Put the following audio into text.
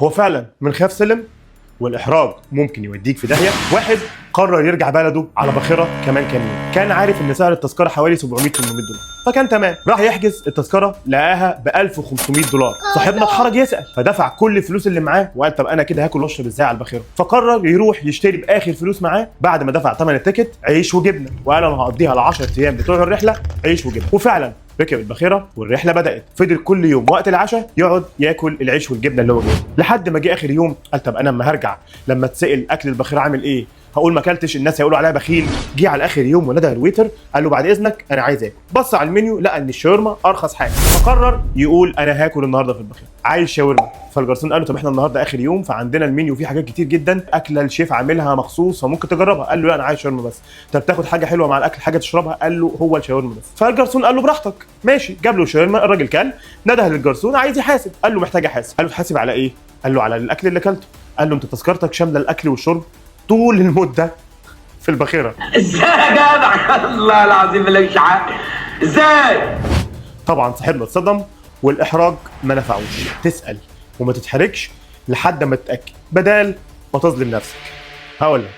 هو فعلا من خاف سلم، والاحراج ممكن يوديك في داهيه. واحد قرر يرجع بلده على باخره كمان كام يوم، كان عارف ان سعر التذكرة حوالي 700 800 دولار، فكان تمام. راح يحجز التذكرة لقاها ب 1500 دولار. صاحبنا اتحرج يسال، فدفع كل الفلوس اللي معاه وقال طب انا كده هاكل واشرب ازاي على الباخره؟ فقرر يروح يشتري باخر فلوس معاه بعد ما دفع ثمن ال ticket عيش وجبنه، وقال انا هقضيها ال 10 ايام بتوع الرحلة عيش وجبنه. وفعلا ركب الباخرة والرحلة بدات. فضل كل يوم وقت العشاء يقعد ياكل العيش والجبنه اللي هو جايبها، لحد ما جه اخر يوم قال طب انا اما هرجع لما اتسال اكل الباخرة عامل ايه، هقول ما اكلتش، الناس هيقولوا عليا بخيل. جه على اخر يوم ونادى ال waiter قال له بعد اذنك انا عايز اكل. بص على المنيو لقى ان الشاورما ارخص حاجه، فقرر يقول انا هاكل النهارده في الباخرة، عايز شاورما. فالجرسون قال له طب احنا النهارده اخر يوم، فعندنا المنيو فيه حاجات كتير جدا، اكله الشيف عاملها مخصوص فممكن تجربها. قال له لا انا عايز شاورما بس. طب تاخد حاجة حلوة مع الاكل، حاجة تشربها؟ قال له هو الشاورما بس. فالجرسون قال له براحتك، ماشي. جاب له شاورما، الراجل كل، نده للجرسون عايز يحاسب، قال له محتاج احاسب. قال له تحاسب على ايه؟ قال له على الاكل اللي اكلته. قال له انت تذكرتك شاملة الاكل والشرب طول المدة في الباخره. ازاي يا جدع؟ الله العظيم مالكش حق، ازاي؟ طبعا صاحبنا اتصدم والاحراج ما نفعوش. تسال وما تتحرجش لحد ما تتاكد بدل ما تظلم نفسك. هقول لك